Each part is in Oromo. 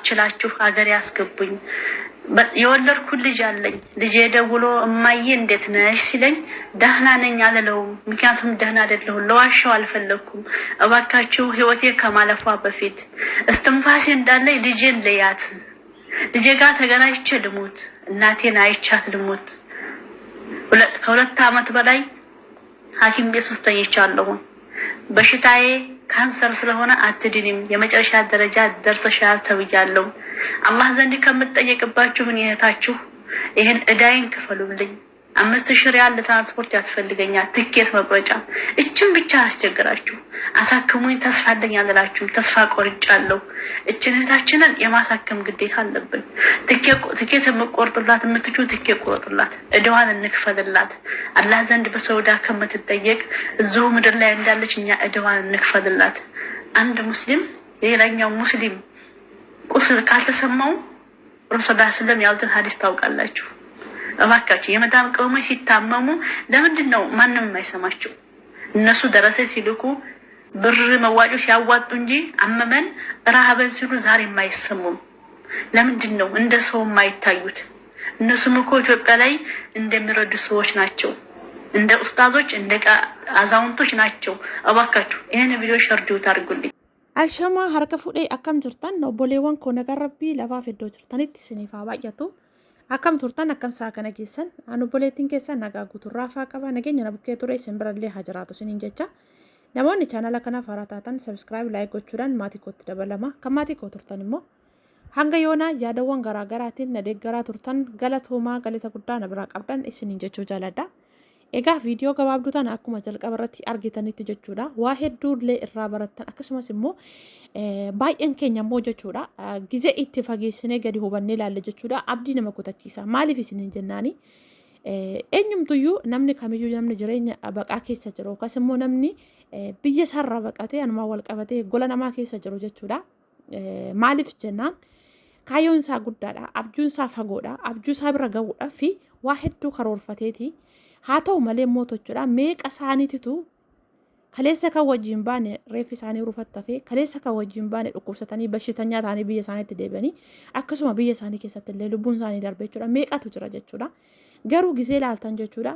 ችላችሁ ሀገር ያስገቡኝ። የወለድኩት ልጅ አለኝ። ልጄ ደውሎ እማዬ እንዴት ነሽ ሲለኝ ደህና ነኝ አልለውም። ምክንያቱም ደህና አይደለሁም፣ ለዋሻው አልፈለግኩም። እባካችሁ ህይወቴ ከማለፏ በፊት እስትንፋሴ እንዳለኝ ልጄን ለያት፣ ልጄ ጋር ተገናኝቼ ልሙት፣ እናቴን አይቻት ልሙት። ከ2 ዓመት በላይ ሐኪም ቤት ውስጥ ተኝቻለሁ። በሽታዬ ካንሰር ስለሆነ አትድንም፣ የመጨረሻ ደረጃ ደርሰሻል ተብያለሁ። አላህ ዘንድ ከምጠየቅባችሁ እኔ እህታችሁ ይህን እዳይን ክፈሉልኝ። 5,000 ሪያል ለትራንስፖርት ያስፈልገኛል፣ ትኬት መቁረጫ። እችን ብቻ አስቸግራችሁ አሳክሙኝ፣ ተስፋ አለኝ አልላችሁም። ተስፋ ቆርጫለሁ። እችን እህታችንን የማሳከም ግዴታ አለብን። ትኬት የምቆርጡላት የምትችሉ ትኬት ቆርጡላት፣ እዳዋን እንክፈልላት። አላህ ዘንድ በሰው ዕዳ ከምትጠየቅ እዚሁ ምድር ላይ እንዳለች እኛ እዳዋን እንክፈልላት። አንድ ሙስሊም የሌላኛው ሙስሊም ቁስል ካልተሰማው ረሱል ስለም ያሉትን ሀዲስ ታውቃላችሁ። እባካችሁ የመዳም ቅመሞች ሲታመሙ ለምንድን ነው ማንም የማይሰማቸው? እነሱ ደረሰ ሲልኩ ብር መዋጮ ሲያዋጡ እንጂ አመመን ረሃበን ሲሉ ዛሬ የማይሰሙም ለምንድን ነው እንደ ሰው የማይታዩት? እነሱም እኮ ኢትዮጵያ ላይ እንደሚረዱ ሰዎች ናቸው። እንደ ኡስታዞች እንደ አዛውንቶች ናቸው። እባካችሁ ይህን ቪዲዮ share duet አድርጉልኝ። Ashamaa harka fuudhee akkam jirtan obboleewwan koo nagaan rabbii lafaaf iddoo jirtanitti isiniif haa baay'atu. Akkam turtan akkam sa'a kana keessan an obboleettiin keessan nagaa guuturraa faa qaba nageenya na bukkee ture isin birallee haa jiraatu isiniin jecha. Namoonni chaanala kanaaf haaraa taatan subscribe like gochuudhaan maatii kootti dabalama. Kan maatii koo turtan immoo hanga yoonaa yaadawwan garaagaraatiin na deeggaraa turtan galatoomaa galata guddaa na biraa qabdan isiniin jechuu jaaladha. Egaa viidiyoo gabaabduu tana akkuma jalqaba irratti argitanitti jechuudha. Waa hedduullee irraa barattan akkasumas immoo baay'een keenya immoo jechuudha. Gizee itti fageessinee gadi hubannee ilaalle jechuudha. Abdii nama kutachiisa. Maaliif isiniin jennaani? Eenyumtuyyuu namni kamiyyuu namni jireenya baqaa keessa jiru yookaas immoo namni biyya isaarraa baqatee anumaan wal qabatee gola namaa keessa jiru jechuudha. Maaliif jennaan kaayyoon isaa guddaadha. Abjuun isaa fagoodha. Abjuu isaa bira gahuudhaaf fi waa hedduu karoorfateeti. Haa ta'u malee immoo jechuudha meeqa isaaniititu kaleessa kan wajjin baane reeffi isaanii rufattafee kaleessa kan wajjin baane dhukkubsatanii bashitanyaa ta'anii biyya isaaniitti deebi'anii akkasuma biyya isaanii keessatti illee lubbuun isaanii darbe jechuudha meeqatu jira jechuudha. Garuu gizee ilaaltan jechuudha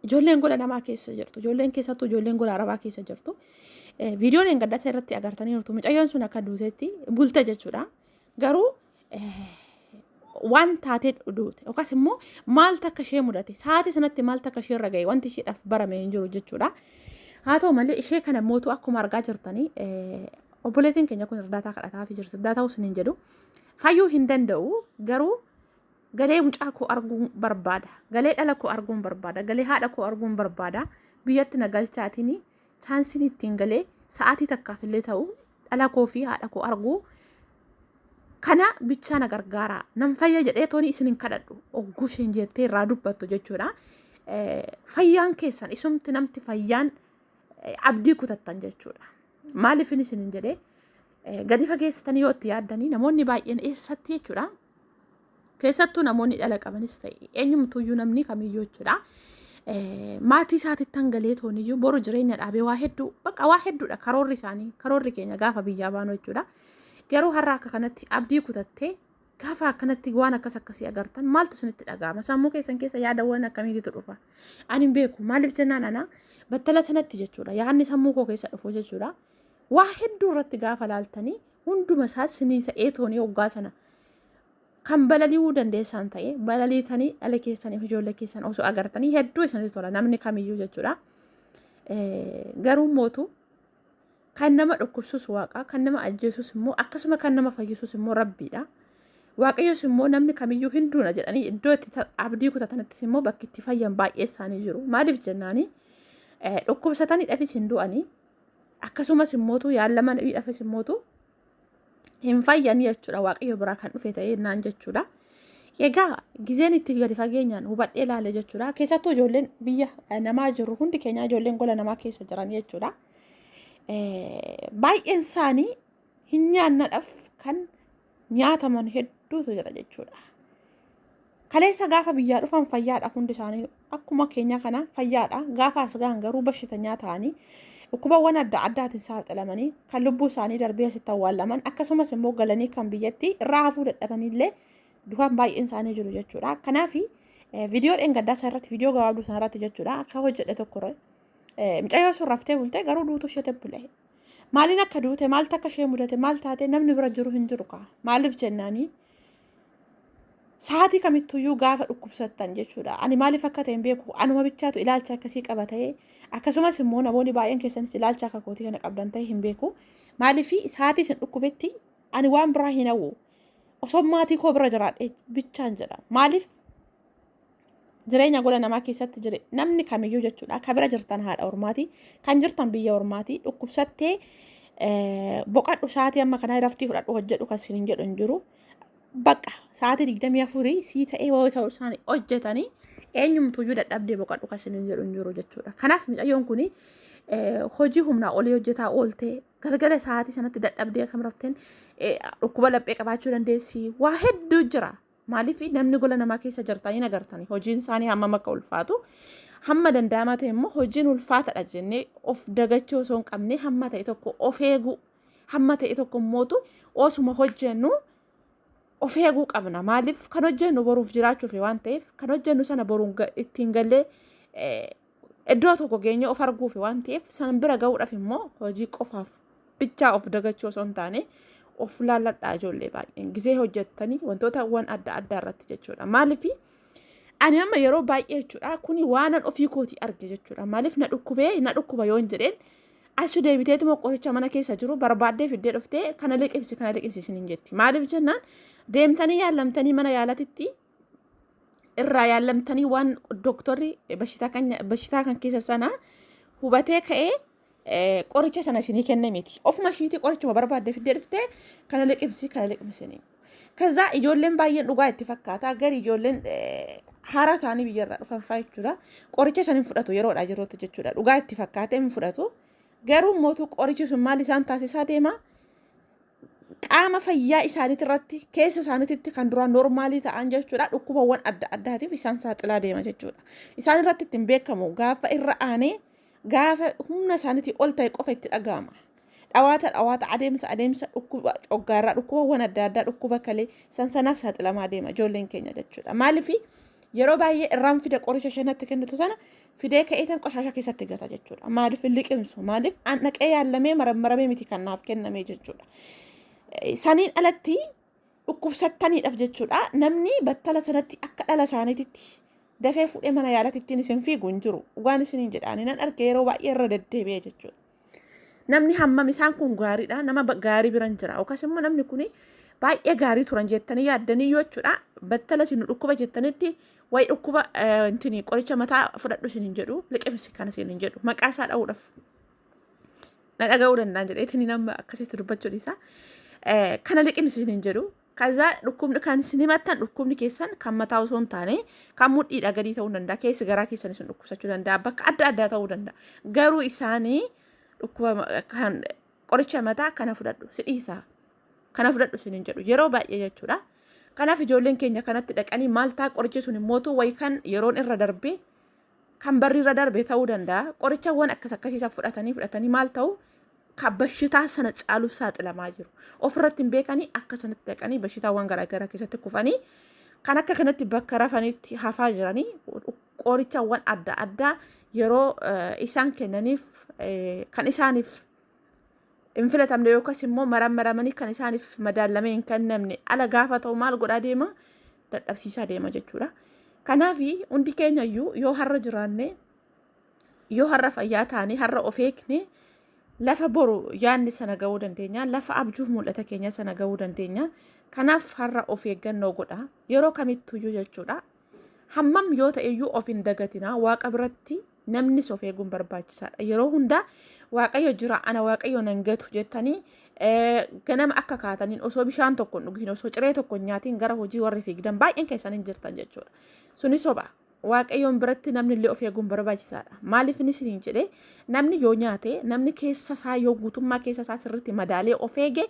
ijoolleen gola namaa keessa jirtu ijoolleen keessattuu ijoolleen gola arabaa keessa jirtu viidiyoon eeggadasa irratti agartanii jirtu mucayyoon sun akka duuteetti bulte jechuudha. Garuu waan taatee duute yookaas immoo maaltu akka ishee mudate sa'aatii sanatti maaltu akka ishee irra ga'e wanti isheedhaaf barame hin jiru jechuudha. Haa ta'u malee ishee kana mootu akkuma argaa jirtanii obboleettiin keenya kun irdaataa kadhataa fi jirti. Irdaataa hin jedhu fayyuu hin danda'u garuu galee mucaa koo arguun barbaada. Galee dhala koo arguun barbaada. Galee haadha koo arguun barbaada. Biyyatti na galchaatiin chaansiin ittiin galee sa'aatii takkaaf illee ta'u dhala koo fi haadha koo arguu kana bichaa na gargaara. Nan fayya jedhee tooni isin hin kadhadhu. Ogguu isheen jettee irraa dubbattu jechuudha. Fayyaan keessan isumti namti fayyaan abdii kutattan jechuudha. Maaliif isin hin jedhee gadi fageessitanii yoo itti yaaddanii namoonni baay'een eessatti jechuudha. Keessattuu namoonni dhala qabanis ta'e eenyumtuyyuu namni kamiyyuu jechuudha. Maatii isaatitti hangalee tooniyyuu boru jireenya dhaabee waa hedduu bakka waa hedduudha karoorri isaanii karoorri keenya gaafa biyyaa baanu jechuudha. Garuu har'a akka kanatti abdii kutattee gaafa akkanatti waan akkas akkasii agartan maaltu isinitti dhaga'ama? Sammuu keessan keessa yaadawwan akkamiitu dhufa? Ani hin beeku. Maaliif jennaan ana battala sanatti jechuudha. Yaadni sammuu koo keessa dhufu jechuudha. Waa hedduu irratti gaafa laaltanii hunduma isaa sinii ta'ee toonii hoggaa sana kan balali'uu dandeessan ta'e balaliitanii dhala keessaniif ijoollee keessan osoo agartanii hedduu isinitti tola namni kamiyyuu jechuudha. Garuu mootu kan nama dhukkubsus waaqa kan nama ajjeesus immoo akkasuma kan nama fayyisus immoo rabbiidha. Waaqayyos immoo namni kamiyyuu hin duuna jedhanii iddoo itti abdii kutatanittis immoo bakki itti fayyan baay'ee isaanii jiru. Maaliif jennaani dhukkubsatanii dhafis hin du'anii akkasumas immootu yaallaman dhafis immootu hin fayyanii jechuudha waaqayyo biraa kan dhufe ta'ee naan jechuudha. Egaa gizeen itti gadi fageenyaan hubadhee ilaale jechuudha. Keessattuu ijoolleen biyya namaa jiru hundi keenya ijoolleen gola namaa keessa jiran jechuudha. Baay'een isaanii hin nyaannadhaaf kan nyaataman hedduutu jira jechuudha. Kaleessa gaafa biyyaa dhufan fayyaadha hundi isaanii akkuma keenya kana fayyaadha. Gaafa as gahan garuu bashitanyaa ta'anii Dhukkubawwan adda addaatiin saaxilamanii kan lubbuu isaanii darbee asitti awwaallaman, akkasumas immoo galanii kan biyyatti irraa hafuu dadhabanillee du'an baay'een isaanii jiru jechuudha. Kanaaf viidiyoo dheengaddaa isaa irratti, viidiyoo gabaabduu sana irratti jechuudha, akka hojjedhe tokko mucayyoo sun raftee bultee garuu duutuu ishee bule. Maaliin akka duute, maaltu akka ishee mudate, maal taate namni bira jiru hin jiru kaa. Maaliif jennaanii, sa'aatii kamittuyyuu gaafa dhukkubsattan jechuudha. Ani maaliif akka ta'e hin beeku. Anuma bichaatu ilaalcha akkasii qaba ta'ee, akkasumas immoo namoonni baay'een keessanis ilaalcha akka kootii kana qabdan ta'e hin beeku. Maaliif sa'aatii isin dhukkubetti ani waan biraa hin hawwu. Osoo maatii koo bira jiraadhe bichaan jedha. Maaliif jireenya gola namaa keessatti jire namni kamiyyuu jechuudha. Akka bira jirtan haadha ormaati. Kan jirtan biyya ormaati. Dhukkubsattee boqadhu, sa'aatii amma kanaa raftii fudhadhu, hojjedhu kan isin jedhu hin jiru. Bakka sa'aatii 24 sii ta'ee yoo isaan hojjetanii eenyumtuyyuu dadhabdee boqadhu kan isin jedhu hin jiru jechuudha. Kanaaf mucayyoon kun hojii humnaa olii hojjetaa ooltee galgala sa'aatii sanatti dadhabdee akkam rafteen dhukkuba laphee qabaachuu dandeessi. Waa hedduu jira. Maaliif namni gola namaa keessa jirtanii agartanii hojiin isaanii hammam akka ulfaatu. Hamma danda'amaa ta'e immoo hojiin ulfaatadha jennee of dagachuu osoo hin qabne, hamma ta'e tokko of eeguu, hamma ta'e tokko immootu osuma hojjennu of eeguu qabna. Maaliif kan hojjennu boruuf jiraachuuf waan ta'eef, kan hojjennu sana boruun ittiin gallee iddoo tokko geenye of arguuf waan ta'eef, san bira gahuudhaaf immoo hojii qofaaf bichaa of dagachuu osoo hin taane of laalladhaa ijoollee baay'een gizee hojjettanii wantootawwan adda addaa irratti jechuudha. Maaliif ani amma yeroo baay'ee jechuudha kuni waanan ofii kootii arge jechuudha. Maaliif na dhukkubee na dhukkuba yoon jedheen, achi deebiteetuma qoricha mana keessa jiru barbaaddee fiddee dhuftee kana liqimsi, kana liqimsi isiniin jetti. Maaliif jennaan, deemtanii yaallamtanii, mana yaalatitti irraa yaallamtanii, waan dooktorri bashitaa kan keessa sana hubatee ka'ee qoricha sana isinii kenne miti. Ofuma ishiitii qorichuma barbaadde fiddee dhuftee kana liqimsi, kana liqimsini. Kazaa ijoolleen baay'een dhugaa itti fakkaata. Gari ijoolleen haaraa ta'anii biyyarraa dhufan fa'aa jechuudha. Qoricha sana hin fudhatu yeroodhaa yerootti jechuudha. Dhugaa itti fakkaatee hin fudhatu. Garuu mootuu qorichi sun maal isaan taasisaa deema? Qaama fayyaa isaaniitti irratti, keessa isaaniitti kan duraan normaalii ta'an jechuudha, dhukkubawwan adda addaatiif isaan saaxilaa deema jechuudha. Isaan irratti ittiin beekamu gaafa irra aanee, gaafa humna isaaniitii ol ta'e qofa itti dhaga'ama. Dhawaata dhawaata, adeemsa adeemsa, dhukkuba coggaarraa, dhukkubawwan adda addaa, dhukkuba kalee san sanaaf saaxilamaa deema ijoolleen keenya jechuudha. Maaliif yeroo baay'ee irraan fida qoricha isheen natti kennitu sana fidee ka'eetan qoshaasha keessatti gata jechuudha. Maaliif hin liqimsu? Maaliif an dhaqee yaallamee marammaramee miti kan naaf kenname jechuudha. Saniin alatti dhukkubsattaniidhaaf jechuudha. Namni battala sanatti akka dhala isaaniititti dafee fuudhee mana yaalatti ittiin isin fiigu hin jiru. Dhugaan isiniin jedhaani nan arge yeroo baay'ee irra deddeebi'ee jechuudha. Namni hammam isaan kun gaariidha, nama gaarii biran jira, yookaas immoo namni kun baay'ee gaarii turan jettanii yaaddanii yoo jechuudha, battala isin dhukkuba jettanitti wayi dhukkuba intini qoricha mataa fudhadhu isin hin jedhu, liqimsi kana isin hin jedhu. Maqaa isaa dha'uudhaaf na dhaga'uu danda'an jedheetiin nama akkasitti dubbachuu dhiisa. Kana liqimsi isin hin jedhu. Kaza dhukkubni kan isin himattan, dhukkubni keessan kan mataa osoo hin taane kan mudhiidha gadii ta'uu danda'a. Keessi garaa keessan isin dhukkubsachuu danda'a. Bakka adda addaa ta'uu danda'a. Garuu isaanii dhukkuba kan qoricha mataa kana fudhadhu si dhiisa, kana fudhadhu isin hin jedhu yeroo baay'ee jechuudha. Kanaaf ijoolleen keenya kanatti dhaqanii maal ta'a? Qorichi sun immootu wayi kan yeroon irra darbe, kan barri irra darbe ta'uu danda'a. Qorichawwan akkas akkasiisa fudhatanii fudhatanii maal ta'u? Kan bashitaa sana caaluuf saaxilamaa jiru. Ofirratti hin beekanii akka sanatti dhaqanii bashitaawwan garaagaraa keessatti kufanii kan akka kanatti bakka rafanitti hafaa jiranii, qorichawwan adda addaa yeroo isaan kennaniif kan isaaniif hin filatamne yookaas immoo marammaramanii kan isaaniif madaalamee hin kennamne ala gaafa ta'u maal godhaa deema? Dadhabsiisaa deema jechuudha. Kanaaf hundi keenya iyyuu yoo har'a jiraanne, yoo har'a fayyaa taane, har'a of eegne, lafa boru yaadni sana ga'uu dandeenya, lafa abjuuf mul'ata keenya sana ga'uu dandeenya. Kanaaf har'a of eeggannoo godha yeroo kamittuyyuu jechuudha. Hammam yoo ta'e iyyuu of hin dagatinaa. Waaqa biratti namnis of eeguun barbaachisaadha. Yeroo hundaa Waaqayyo jira, ana Waaqayyo nan gatu jettanii ganama akka kaataniin osoo bishaan tokko hin dhugin, osoo ciree tokko hin nyaatiin gara hojii warri fiigdan baay'een keessan hin jirtan jechuudha. Suni soba. Waaqayyoon biratti namni illee of eeguun barbaachisaadha. Maaliif inni isiniin jedhee, namni yoo nyaate, namni keessa isaa yoo guutummaa keessa isaa sirriitti madaalee of eege,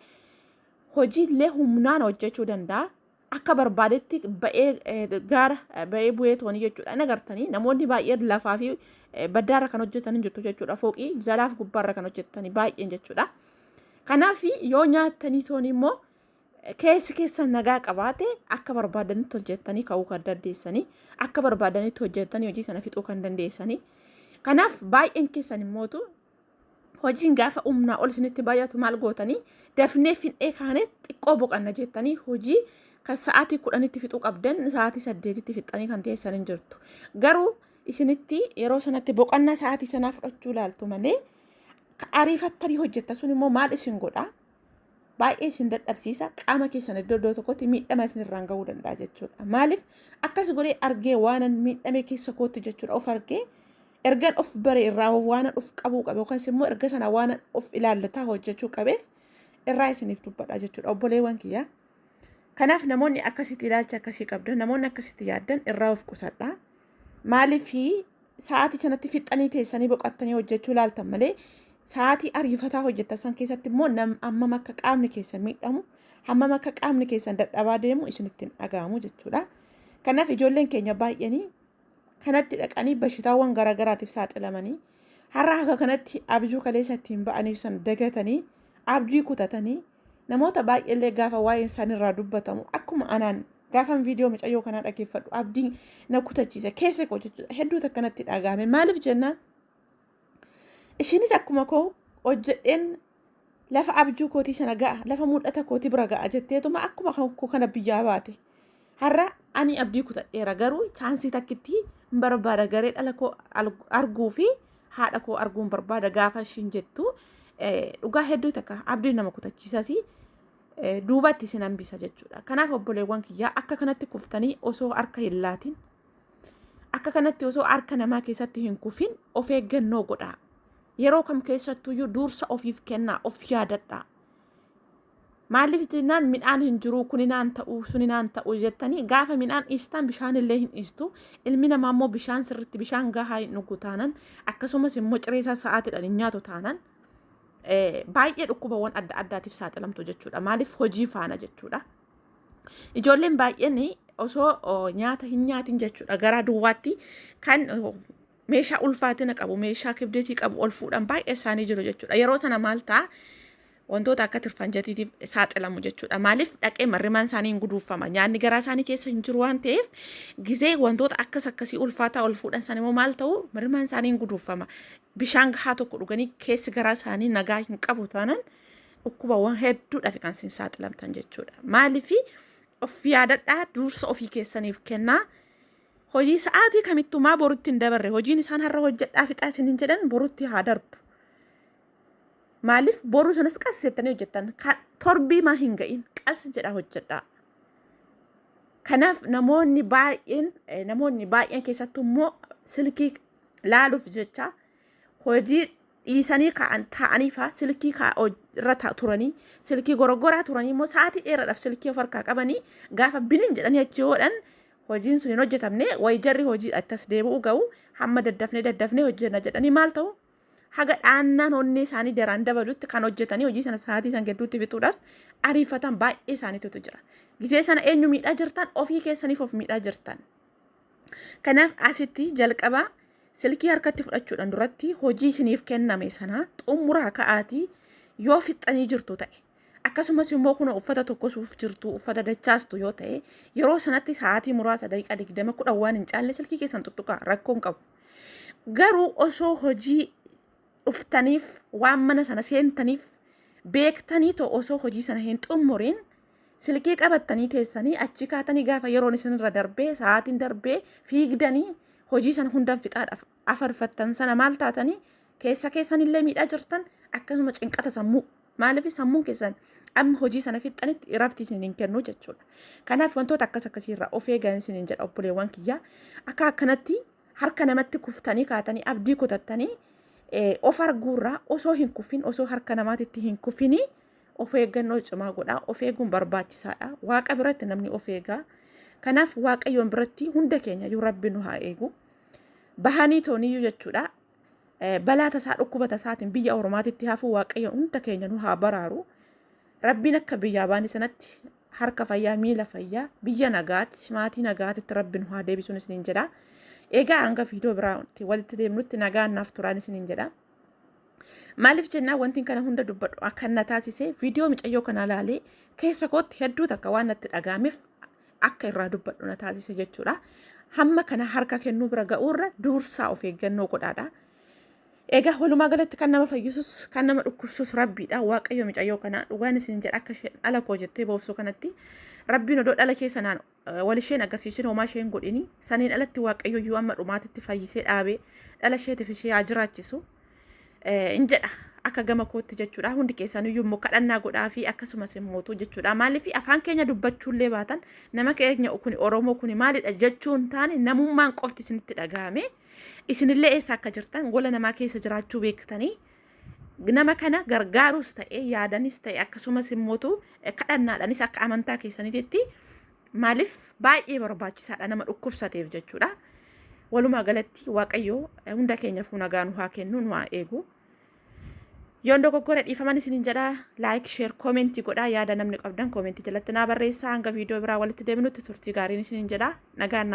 hojiillee humnaan hojjechuu danda'a. Akka barbaadetti ba'ee gaara ba'ee bu'ee toonii jechuudha. Inni agartanii namoonni baay'een lafaa fi baddaarra kan hojjetan jirtu jechuudha. Fooqii jalaaf gubbaarra kan hojjetan baay'een jechuudha. Kanaaf yoo nyaattanii toonii immoo keessi keessan nagaa qabaate akka barbaadanitti hojjettanii ka'uu kan dandeessanii, akka barbaadanitti hojjettanii hojii sana fixuu kan dandeessanii. Kanaaf baay'een keessan immootu hojiin gaafa humnaa ol isinitti baay'atu maal gootanii, dafnee fin'ee kaanee xiqqoo boqanna jettanii hojii kan sa'aatii 10tti fixuu qabdan sa'aatii 8tti fixxanii kan teessan hin jirtu. Garuu isinitti yeroo sanatti boqannaa sa'aatii sanaa fudhachuu ilaaltu malee ariifattanii hojjetta sun immoo maal isin godha? Baay'ee isin dadhabsiisa, qaama keessan iddoo iddoo tokkotti miidhama isinirraan gahuu danda'a jechuudha. Maaliif akkas godhee argee waanan miidhame keessa kootti jechuudha, of argee ergan of bare irraa waanan of qabuu qabe yookaas immoo erga sana waanan of ilaallataa hojjechuu qabeef irraa isiniif dubbadha jechuudha, obboleewwan kiyya. Kanaaf namoonni akkasitti ilaalcha akkasii qabdan, namoonni akkasitti yaaddan irraa of qusadha. Maaliif sa'aatii sanatti fixxanii teessanii boqottanii hojjechuu ilaaltan malee sa'aatii ariifataa hojjettan san keessatti immoo hammam akka qaamni keessan miidhamu, hammam akka qaamni keessan dadhabaa deemu isinitti hin dhaga'amu jechuudha. Kanaaf ijoolleen keenya baay'eenii kanatti dhaqanii bashitaawwan garaagaraatiif saaxilamanii, har'a akka kanatti abjuu kaleessa ittiin ba'aniif san dagatanii abdii kutatanii, namoota baay'eellee gaafa waa'een isaaniirraa dubbatamu akkuma anaan gaafan viidiyoo mucayyoo kanaa dhaggeeffadhu abdii na kutachiise keessa koo jechuudha. Hedduutu akkanatti dhagahame. Maaliif jennaan, ishiinis akkuma koo hojjedheen lafa abjuu kootii sana ga'a, lafa mul'ata kootii bira ga'a jetteetuma akkuma koo kana biyyaa baate. Har'a ani abdii kutadheera, garuu chaansii takkitti hin barbaada, garee dhala koo arguu fi haadha koo arguun barbaada gaafa ishiin jettu, dhugaa hedduu takka abdii nama kutachiisas, duubatti isin hambisa jechuudha. Kanaaf obboleewwan kiyyaa, akka kanatti kuftanii osoo harka hin laatin, akka kanatti osoo harka namaa keessatti hin kufin of eeggannoo godhaa. Yeroo kam keessattuyyuu dursa ofiif kennaa, of yaadadhaa. Maaliif jennaan, midhaan hin jiru, kuni naan ta'u, suni naan ta'u jettanii gaafa midhaan dhiistan bishaan illee hin dhiistu. Ilmi namaa immoo bishaan sirriitti, bishaan gahaa hin dhugu taanan, akkasumas immoo cireesaa sa'aatiidhaan hin nyaatu taanan, baay'ee dhukkubawwan adda addaatiif saaxilamtu jechuudha. Maaliif hojii faana jechuudha. Ijoolleen baay'een osoo nyaata hin nyaatin jechuudha, garaa duwwaatti kan meeshaa ulfaatina qabu, meeshaa kibdeetii qabu ol fuudhan baay'ee isaanii jiru jechuudha. Yeroo sana maal ta'a? Wantoota akka tirfanjatiitiif saaxilamu jechuudha. Maaliif dhaqee marrimaan isaanii hin guduunfama. Nyaanni garaa isaanii keessa hin jiru waan ta'eef, gizee wantoota akkas akkasii ulfaataa ol fuudhan sana immoo maal ta'u? Marrimaan isaanii hin guduunfama. Bishaan gahaa tokko dhuganii keessi garaa isaanii nagaa hin qabu taanaan dhukkubawwan hedduudhaaf kan isin saaxilamtan jechuudha. Maaliif of yaadadhaa, dursa ofii keessaniif kennaa. Hojii sa'aatii kamittuu maa borutti hin dabarre, hojiin isaan har'a hojjedhaa fixaa isin hin jedhan borutti haa darbu. Maaliif boruu sanas qas jettanii hojjettan, torbii maa hin ga'in, qas jedhaa hojjedhaa. Kanaaf namoonni baay'een keessattuu immoo silkii laaluuf jecha hojii dhiisanii ka'an taa'anii fa'aa silkii irra turanii, silkii goroggoraa turanii immoo sa'aatii dheeraadhaaf silkii of harkaa qabanii gaafa bilin jedhanii achi hoodhan hojiin sun hin hojjetamne wayi, jarri hojii akkas deebi'uu ga'u hamma daddafnee daddafnee hojjenna jedhanii maal ta'u, haga dhaannaan onnee isaanii daraan dabalutti kan hojjetanii hojii sana sa'aatii san gidduutti fixuudhaaf ariifatan baay'ee isaaniitu jira. Gizee sana eenyu miidhaa jirtan? Ofii keessaniif of miidhaa jirtan. Kanaaf asitti jalqaba silkii harkatti fudhachuudhaan duratti hojii isiniif kenname sana xumuraa ka'aatii yoo fixxanii jirtu ta'e, akkasumas immoo kun uffata tokkosuuf jirtu, uffata dachaastu yoo ta'e, yeroo sanatti sa'aatii muraasa, daqiiqaa 20, 10 waan hin caalle silkii keessan tuttuqaa, rakkoon qabu. Garuu osoo hojii dhuftaniif waan mana sana seentaniif beektanii too osoo hojii sana hin xumuriin silkii qabattanii teessanii achi kaatanii gaafa yeroon isinirra darbee, sa'aatiin darbee, fiigdanii hojii sana hundan fixaadhaaf afarfattan sana maal taatanii, keessa keessanillee miidhaa jirtan, akkasuma cinqata sammuu. Maaliif sammuun keessan amma hojii sana fixxanitti rafti isin hin kennu jechuudha. Kanaaf wantoota akkas akkasiirraa of eegan isiniin jedha, obboleewwan kiyyaa. Akka akkanatti harka namatti kuftanii kaatanii abdii kutattanii of arguurraa osoo hin kufin, osoo harka namaatitti hin kufinii of eeggannoo cimaa godhaa. Of eeguun barbaachisaadha. Waaqa biratti namni of eegaa. Kanaaf Waaqayyoon biratti hunda keenya iyyuu Rabbi nu haa eegu. Bahanii tooniyyuu jechuudha. Balaa tasaa, dhukkuba tasaatiin biyya ormaatitti hafuu Waaqayyoon hunda keenya nu haa baraaru. Rabbiin akka biyyaa baane sanatti Harka fayyaa, miila fayyaa, biyya nagaatti, maatii nagaatitti Rabbi nu haa deebisuun isiniin jedha. Egaa hanga viidiyoo biraatti walitti deemnutti nagaan naaf turaan isiniin jedha. Maaliif jennaan, wanti kana hunda dubbadhu akka na taasise viidiyoo micayyoo kana laalee keessa kootti hedduu takka waan natti dhaga'ameef akka irraa dubbadhu na taasise jechuudha. Hamma kana harka kennuu bira ga'uurra dursaa of eeggannoo godhaadha. Egaa walumaa galatti kan nama fayyisus kan nama dhukkubsus Rabbiidha. Waaqayyo micayyoo kana, dhugaan isin jedha, akka isheen dhala koo jettee boobsu kanatti Rabbiin odoo dhala keessa naan wal isheen agarsiisin, homaa isheen godhini, saniin alatti Waaqayyo iyyuu amma dhumaatitti fayyisee dhaabee dhala isheetiif ishee haa jiraachisu. In jedha akka gama kootti jechuudha. Hundi keessan iyyuu immoo kadhannaa godhaa fi akkasumas immoo jechuudha. Maaliif afaan keenya dubbachuullee baatan, nama keenya kun, Oromoo kun maalidha jechuun taane, namummaan qofti isinitti dhagahame. Isinillee eessa akka jirtan, gola namaa keessa jiraachuu beektanii, nama kana gargaaruus ta'e, yaadanis ta'e, akkasumas immootu kadhannaadhaanis akka amantaa keessaniitti, maaliif baay'ee barbaachisaadha nama dhukkubsateef jechuudha. Walumaa galatti Waaqayyo hunda keenyaaf nagaa nu haa kennu, nu haa eegu. Yoon dogoggora dhiifaman isiniin jedha. Like, share, comment godhaa. Yaada namni qabdan comment jalatti naa barreessaa. Hanga viidiyoo biraa walitti deebinutti turtii gaariin isiniin jedha. Nagaan.